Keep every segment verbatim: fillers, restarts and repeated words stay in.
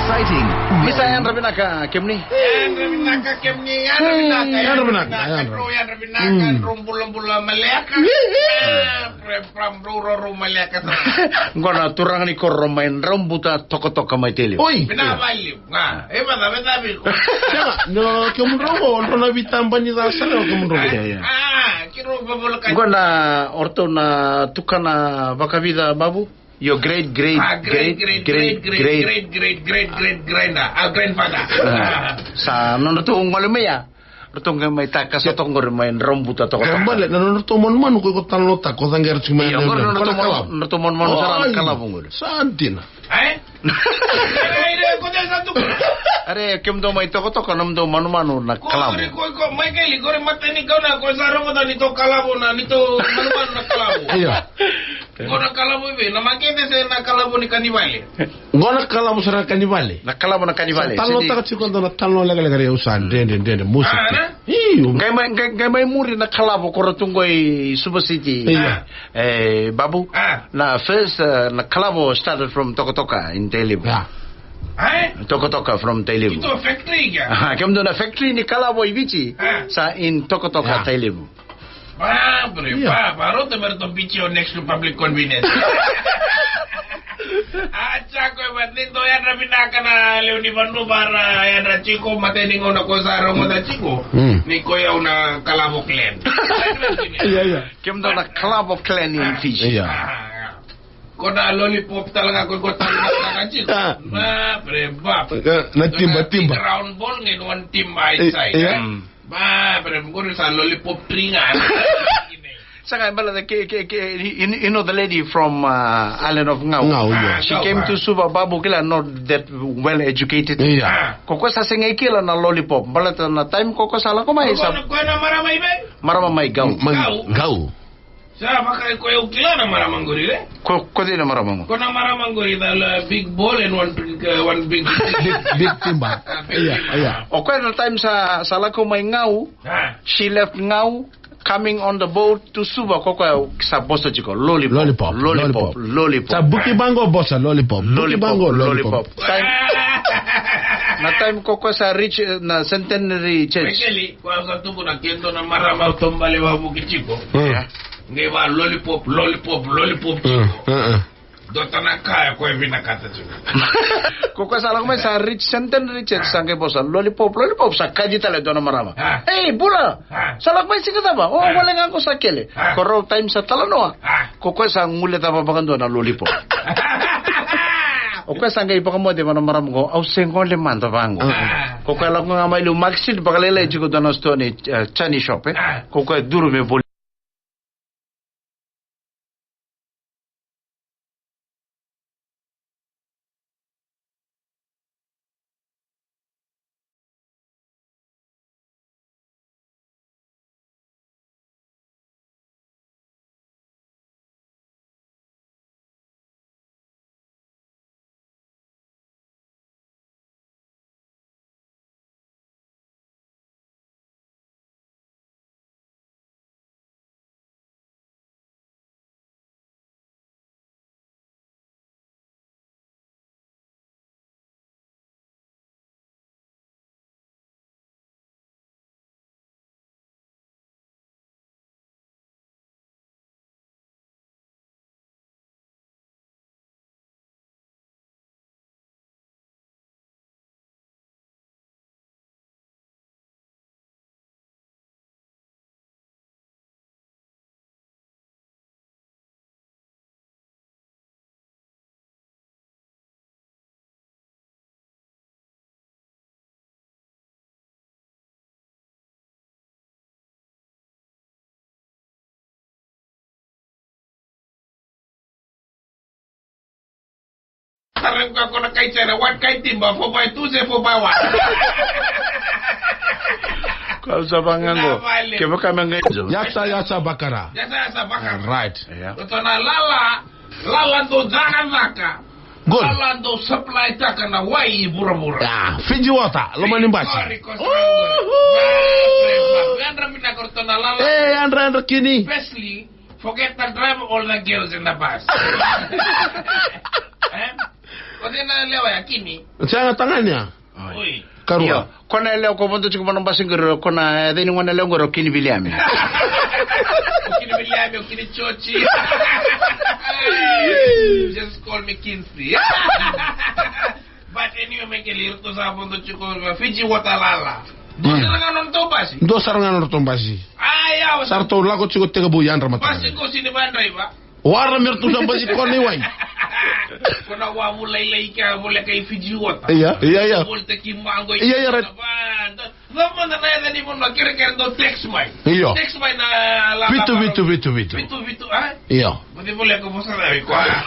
Exciting. Misa, yadra vinaka kemuni. Yadra vinaka kemuni, yadra vinaka, yadra vinaka, yadra vinaka, drau yadra vinaka, drau bulabula maleka. Ah, pre-, pre-, drau roro maleka. Qo na turaga ni koro mai Draubuta Tokatoka mai Tailevu. Oi. Vinaka vakalevu. Ga, e vata, vata viko. Sega, no, kemudrau qo, drau na veitabani ca sara o kemudrau qo. Ia, ia. Ah, kedrau vavoleka. Qo na, o ratou na tukana vakavica, Babu? Your great, great, ah, great, great, great, great, great, great, great, great, great, great, ah, grandfather. Ah, sa nodratou gole mai ya. Ratou qai mai takasa toka qori mai Draubuta Tokatoka. Bale, na nodratou manumanu ko iko talanoataka, ko caqera tiko mai. Io, qori na nodratou manumanu sara na Kalavo qori. Sa dina. Ai? Are, kemudou mai Tokatoka, nomudou manumanu na Kalavo. Ko, ko, Maikeli, qori matai ni gauna ko sa rogoca ni tou Kalavo na, ni tou manumanu na Kalavo. Io. Qo na Kalavo i vei, na makete se na Kalavo ni Kanivale? Qo na Kalavo sara na Kanivale. Na Kalavo na Kanivale. Sa talanoataka tiko qo na talanoa lekaleka, au sa dredre, dredre, musu. Ah, na? Io. Qai mai, qai, qai mai muri na Kalavo ko ratou qo i Suva City. Io. Eh, Babu. Ah. Na first, uh, na Kalavo started from Tokatoka in Tailevu. Yeah. Eh? Tokatoka from Tailevu. Ito factory ka? Aha, kemudou na factory ni Kalavo i Viti. Ah. Sa in Tokatoka, yeah, Tailevu. Ba, bre, yeah, ba, ba, rauta me ratou bici o next to public convenience. A, tiko, e, but ni dou yadra vinaka na lewe ni vanua, bara yadra tiko, matai ni gauna ko sa rogoca tiko. Mm. Ni ko i au na Kalavo clan. Ia, ia. Kemudou na Kalavo clan in Fiji. Ia. Ah, ko na lollipop tale ga ko, ko tale ga tiko. Ah. Ba, bre, ba. Na timba, timba. Round ball, ngen one timba inside, eh? Mm. Ba, bre, qori sa lollipop tree ga. Sa qai baleta ke, ke, ke, you, you know the lady from, uh, island of Gau? Gau, yeah. She came to Suva, Babu, kila, not that well educated. Yeah. Ko koya sa sega ni kila na lollipop. Baleta na time ko koya sa lako mai sa. Ko na, ko na marama i vei? Marama mai Gau. Mai Gau. Gau. Sa vaka ko e au kila na marama qori, e? Ko, ko cei na marama qori? Ko na marama qori, the, uh, big ball and one big, uh, one big big, big timba. Ah, big timba. Ia, ia. O koya na time sa, sa lako mai Gau, ah, she left Gau, coming on the boat to Suva, ko koya sa vosa tiko, lollipop, lollipop, lollipop, lollipop. Sa buki vaqo vosa, lollipop, buki vaqo, lollipop, lollipop. Time, na time ko koya sa reach, eh, na Centenary Church. Ko a sa tukuna kei dua na marama au taubale vakavuki tiko. Mm. Ia. Qai va lollipop, lollipop, lollipop tiko. Mm, mm, mm. Dua tale na ka e koya e vinakata tiko. Ko koya sa lako mai sa reach Centenary Church, sa qai vosa lollipop, lollipop, sa kaci tale dua na marama. Ah. Ei, bula! Ah. Sa lako mai siga cava? O, ah, gole ga qo sa kele. Ah. Ko rau time sa talanoa. Ah. Ko koya sa guilecava vakadua na lollipop. O koya sa qai vakamoce vua na marama qo, au se gole mada vaqo. Ah. Ko koya lako ga mai liu, makesini vakalailai tiko dua na sitoa ni, eh, Chinese shop, e. Ah. Ko koya curu me voli. Tara ka ko na kai China, one kai timba, four by two se four by one. Ko sa vaqo. Kevaka me qai. Yasa, yasa, bakara. Yasa, yasa, bakara. Right. Ia. Ratou na lala, lala dau cakacaka. Good. Lala dau supply taka na wai i vuravura. Ah, Fiji Water, loma ni basi. Sorry, ko sa. Uhu. Yadra vinaka ratou na lala. Eh, yadra, yadra kini. Firstly, forget the driver, all the girls in the bus. Eh? O cei na lewa ya, Kini? Sega, tagane ya. Oi. Karua. Io, ko na yalewa ko vodo tiko mai na basi qori, ko na, e, cei ni gone yalewa qori, o Kini Viliami. O Kini Viliami, o Kini Joji. Just call me Kinsey. But anyway, Michael, iratou sa vodo tiko mai Fiji Water lala. Dua sara ga na nodratou basi. Dua sara ga na nodratou basi. Aya, sa ratou lako tiko tekivu yadra mataka. Basi ko sini va draiva. Wara me ratou sa basi ko na iwai. Ko na wavu lailai ke a voleka i Fiji Water. Ia, ia, ia. Volitaki maqo i. Ia, ia, right. Cava mada na yaca ni vanua, kerekere dou text mai. Io. Text mai na la. Vitu, vitu, vitu, vitu. Vitu, vitu, a? Io. Mo ni voleka vosa na i koya.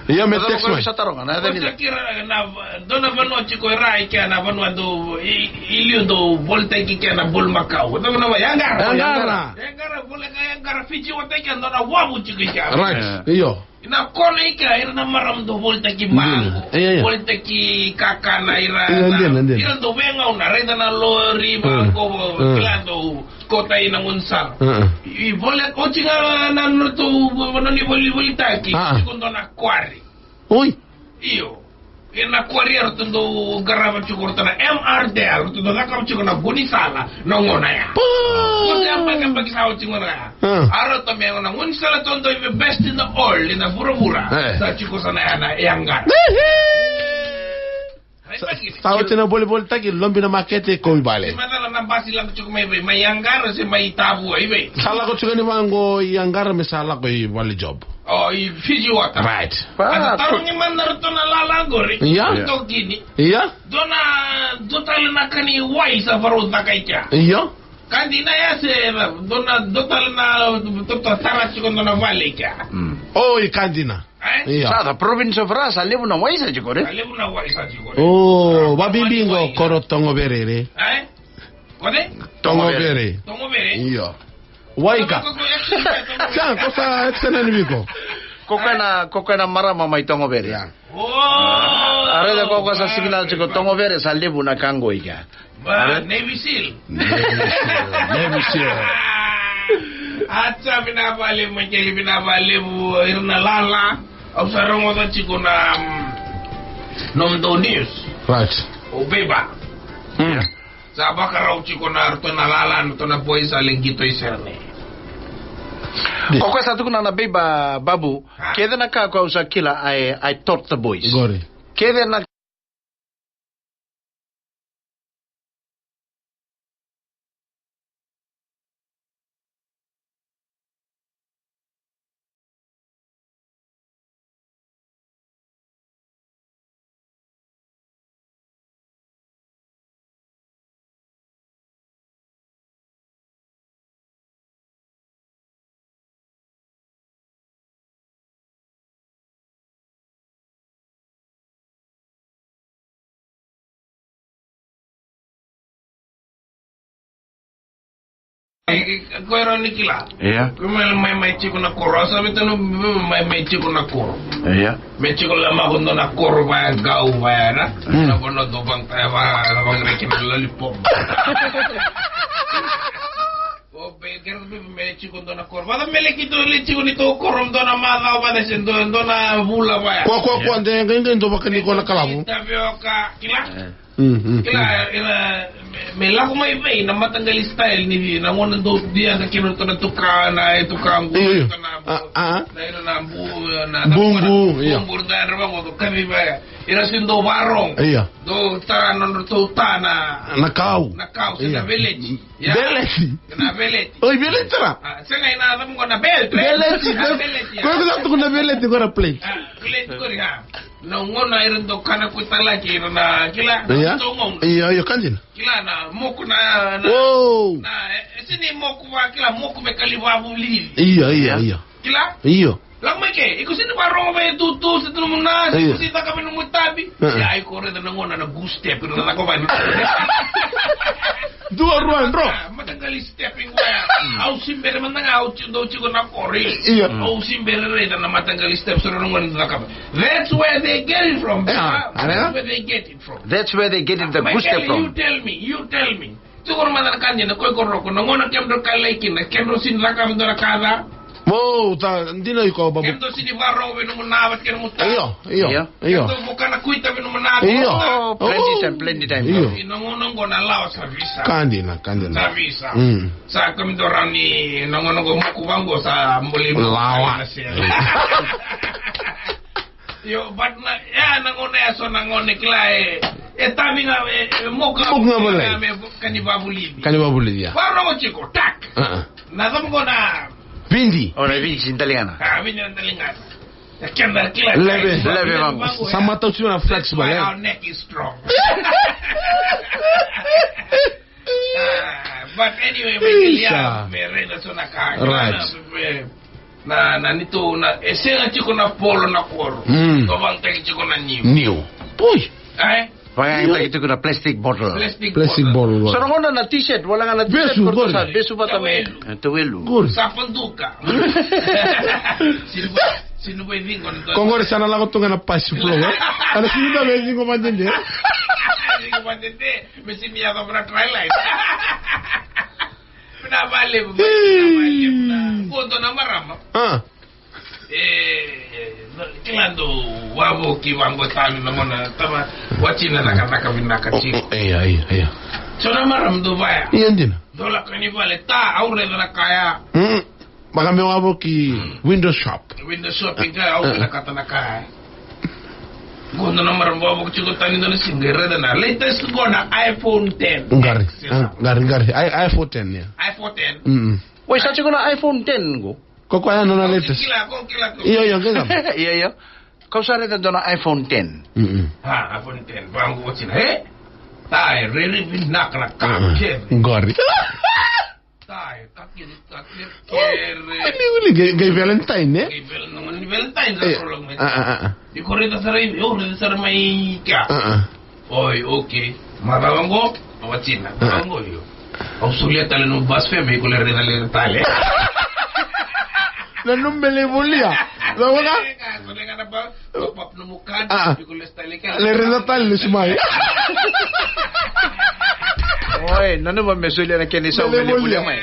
Io, me text mai. Sa taroga na yaca ni. Sa kira na, dou na vanua tiko e ra i kea na vanua dou, i, i liu dou volitaki kea na bulumakau. Dou na va, Yaqara. Yaqara. Yaqara, voleka Yaqara, Fiji Water i kea, dou na wavu tiko i kea. Right. Io. Ina kona i kea, ira na marama dou volitaki maqo. Io, io. Volitaki kakana ira. Io, na, io, io. Ira dou veigauna, raica na lori, maqo, kila dou kauta ina gaunisala. I vole, oti ga na nodratou vanua ni voli, volitaki. Tiko dua na kwari. Oi. Io. Ina kwari eratou dau qarava tiko, ratou na M R D L, ratou dau cakava tiko na gaunisala na gauna ya. Oti a bakabaki sa oti gauna ya. A ratou me na gaunisala taudua, the best in the world, ina vuravura. Sa tiko sa na ya na Yaqara. Sa oti na volivolitaki, lobi na makete, kau i vale. Ni macala na basi lako tiko mai vei, mai Yaqara se mai Tavua i vei? Sa lako tiko ni vaqo i Yaqara me sa lako i vale job. O, i Fiji Water. Right. A sa tarogi mada ratou na lala qori. Ia. Tokini. Ia. Dua na, dua tale na ka ni wai sa varau caka i kea. Ia. Ka dina ya se, dua na, dua tale na, dua tale tara tiko dua na vale i kea. O, i ka dina. Ia. Sa the province of Ra, sa levu na wai sa tiko re. Sa levu na wai sa tiko re. O, vabibi qo koro Togovere re. Kore? Togovere. Togovere. Io. Wai ka. Sa, ko sa, sa na ni viko. Ko koya na, ko koya na marama mai Togovere. Ia. O. A raica ko koya sa signal tiko Togovere, sa levu na ka qo i kea. Ba, Navy Seal. Navy Seal. Navy Seal. Acha, vinaka vakalevu, Michael, vinaka vakalevu, ira na lala. Au sa rogoca tiko na, mm, nomudou news. Right. O Beba. Mm. Sa vakarau tiko na ratou na lala, na ratou na boys a lai qito i Sydney. O koya sa tukuna na Beba, Babu, kece na ka ko au sa kila, I, I taught the boys. Qori. Kece na Ko ira ni kila. Ia. Ko mai, mai, mai tiko na koro. Au sa vei tanu, mai, mai tiko na koro. Ia. Me tiko la mako dua na koro vaya qau vaya na. Mm. Na vanua dau vagitaya vaya, na vagira kina lollipop. O be, kere be, me tiko dua na koro. Vata me leki dua, le tiko ni tou koro, dua na macawa vata se dua, dua na vula vaya. Kua, kua, kua, de, de, de, dua vaka ni ko na kalavu. Tavioka, kila. Mm, mm, kila, mm. Ira, me, me lako mai vei na mataqali style ni, na gauna dou dia na kina ratou na tuka, na e tuka qu, io, io. Ratou na bu, a, a. Na ira na bu, na bubu, io. Bubu, na ira vaqo, kaci vaya. Ira si dou varogo. Io. Dou tara na nodratou ta na. Na kau. Na kau, se na veleti. Ia. Veleti. Na veleti. Oi, veleti tara. A, sega ina cava qo na belt, right? Veleti. Na veleti, ko, ia. Ko sa tukuna veleti qo na plate. A, plate qori, a. Na gauna ira dau kana ko talaki ira na kila, na tou gauna. Io, io, ka dina. Kila na moku na, na, na, e, e sini moku va, kila moku me kali vavu lili. Io, io, io. Kila? Io. Lako mai ke, iko sini varogo vei tutu, se tu na muna, se iko sini caka vei na mutabi. Ia, iko raica na gauna na goose step, iko na caka vei. Dua rua dro. A, mataqali stepping vaya. Au si bere mada ga, au ti, dou tiko na koro. Io. Au si bere raica na mataqali step, so na gauna na caka vei. That's where they get it from. That's where they get it from. That's where they get it, the goose step from. You tell me, you tell me. Tiko na mada na ka dina, ko iko roko, na gauna kemudrau kalai kina, kemudrau sini caka vei dua na ka ca. Mo, ta, dina iko, babu. Kemudou sini vakarorogo vei nomu na vata kei nomu ta. Io, io, io. Kemudou vuka na kuita vei nomu na. Io. Oh, plenty time, plenty time. Io. Ina gauna oqo na lawa sa visa. Ka dina, ka dina. Sa visa. Mm. Sa kemudou rawa ni na gauna oqo moku vaqo sa buli lawa. Io, but na, ya na gauna ya so na gauna kila e, e tavi ga, e, e moku ga. Moku ga volai. Me ka ni vavulici. Ka ni vavulici, ya. Vakarorogo tiko, tak. Uh-uh. Na cava oqo na vindi. O, na vindi, sini taligana. A, vindi na taligana. Na kena kila. Leve. Leve vaqo. Sa matau tiko na flexible, e? Our neck is strong. Ah, but anyway, me kila, me raica so na ka. Right. Me, na, na nitou, na, e sega tiko na polo na koro. Mm. Tou vakayagataki tiko na niu. Niu. Pui. Eh? Vakayagataki tiko na plastic bottle. Plastic bottle. So na gauna na t-shirt, wala ga na t-shirt, besu, qori. Sa besu vata me. Tauwelu. Eh, tauwelu. Qori. Sa paduka. Sinu, sinu bai vingo. Ko qori sa na lako tu ga na pasi flow, e? Ana sinu da me vingo madede. Vingo madede. Me simi ya vabra try light. Vinaka vakalevu, vinaka vakalevu. Qo dua na marama. Ah. E, kila dou wavoki vaqo tale na gauna tama, watina na ka, na ka vinaka tiko. Io, io, io. So na marama dou vaya. Io, dina. Dou lako ni vale, ta, au raica na ka ya. Mm. Vaka me wavoki window shop. Window shopping ka, au vinakata na ka ya. Qo dua na marama vavoki tiko tani dua na siga, raica na latest qo na iPhone ten. Qori, qori, qori. I, iPhone ten, ya. iPhone ten. Mm. Wai, sa tiko na iPhone ten qo. Ko koya na nona latest. Kila, ko kila, ko. Io, io, kila. Io, io. Kau sa raica dua na iPhone ten. Mm-mm. Ha, iPhone ten. Vaqo watina, e? Tai, rairai vinaka na ka kece. Qori. Tai, ka kece, ka kece. Ani uli, qai, qai Valentine, e? Qai Valentine, Valentine, sa toro lako mai. A, a, a, a. Iko raica sara i, o raica sara mai kea. A, a. Oi, okay. Macawa qo, watina. Macawa qo, io. Au solia tale nomu bus fare, me iko lai raica tale. Na nomu me lai volia. Cava ga? Solia ga na bus, top up nomu card, iko lai tale kea. Lai raica tale, lesu mai. Oi, nanuma me solia na kena isau me lai volia mai.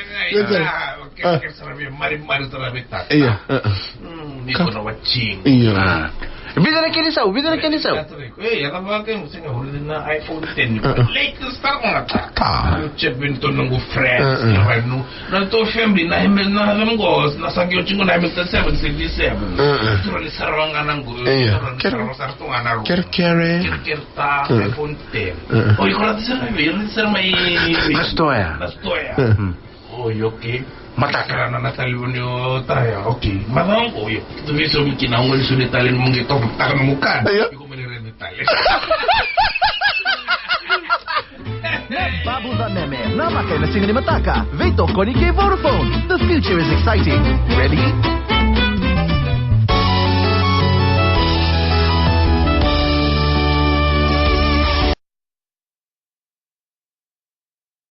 Kere, kere sara vei, marimari sara vei tata. Io. Mm, ni ko na watching. Io. Ah. Vica na kena isau, vica na kena isau. E, ya tava ke mo singa hori na iPhone ten. Latest sara na ta. Ta. Check vei noqu friends. Right, no. Na noqu family, na Hamil-, na Hamilton, na sa qai oti qo na Hamilton seven, seventy-seven. Tura ni sara ga na qo. Io. Tura ni sara, sara tu ga na ro. Kere, kere. Kere, kere ta, iPhone ten. O, iko raica sara mai, raica sara mai. Na stoya. Na stoya. Oi, okay. Mataka. Kila na, na talevoni o taya, okay. Macawa qo, io. Tu vei so mi kina, au qai solia tale nomu qai top up taka nomu card. Io. Iko mai raica tale. Babu Vaneme, namaka ena siga ni mataka. Veitokoni kei Vodafone. The future is exciting. Ready?